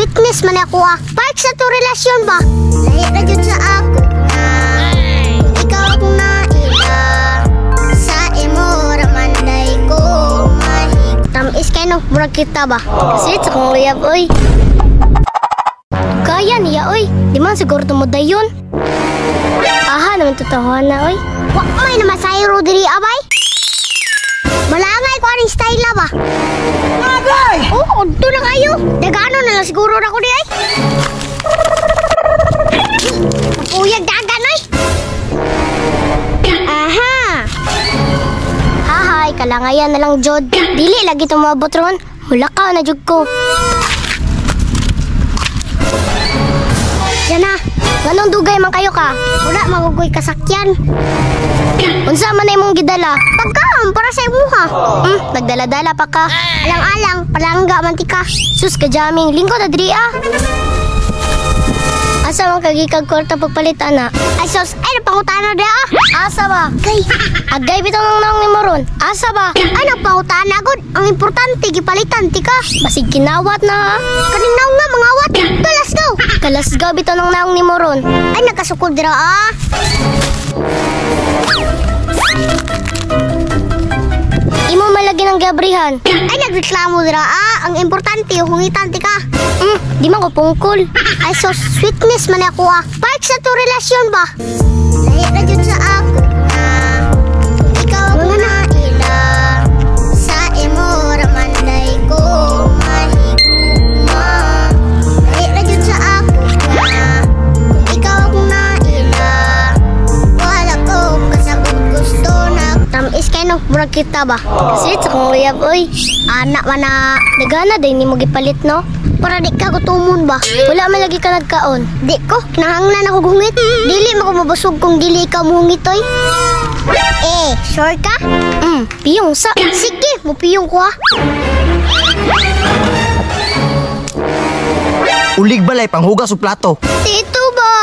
Sweetness man ako ah. Park sa to relasyon ba? Lahi ra jud sa ako na ikaw akong naila. Sa imo ra man day ko mahig. Tamis kay no, murag kita ba? Kasi sa kong uyab oy. Kaya niya oy. Di man siguro tumudayon. Aha naman totoo na oy. Wa may na masayro diri abay. Malangay ko aning style ba? Agay! Oo, oh, na kayo. Dagano na lang siguro na ko di ay. Puyag dagan ay. Aha. Hahay, kalangayan na lang jod. Dili lagi tumabot ron. Mulakaw na jud ko. Yan na. Nganong dugay man kayo ka? Wala magugoy kasakyan. Unsa man na imong gidala? Pagkaon para sa imuha. Nagdala-dala pa ka. Alang-alang, palangga man ti ka. Sus ka jaming, lingkod na diri ah. Asa man kagikag kwarta pagpalit ana? Ay sus, ay napangutana di ah. Asa ba? Kay, agay bitaw nang naong nimo ron. Asa ba? Ay napangutana gud. Ang importante gipalitan ti ka. Basig kinawat na ah. Kaning naong nga mangawat. Kalas go. Kalas go bitaw nang naong nimo ron. Ay nakasukol dira ah. Imo malagi ng gabrihan. Ay nagreklamo dira ah. Ang importante hungitan ti ka. Di man ko pungkol. Ay so sweetness man ako ah. Park sa to relasyon ba? Lahi ra jud sa ako na ikaw ang naila. Sa imo ra man day ko mahigugma. Lahi ra jud sa ako na ikaw ang naila. Wala ko kasabot gusto na. Tamis kay no, murag kita ba? Kasi sa kong uyab oy. Anak man na nagana day nimo gipalit no. Para di ka gutomon ba? Wala man lagi ka nagkaon. Di ko, kinahanglan ako gungit. Dili man ko mabusog kung dili ikaw muhungit oy. Eh, sure ka? Piyong sa. Sige, mupiyong ko ah. Ulig balay panghugas og plato. Tito ba?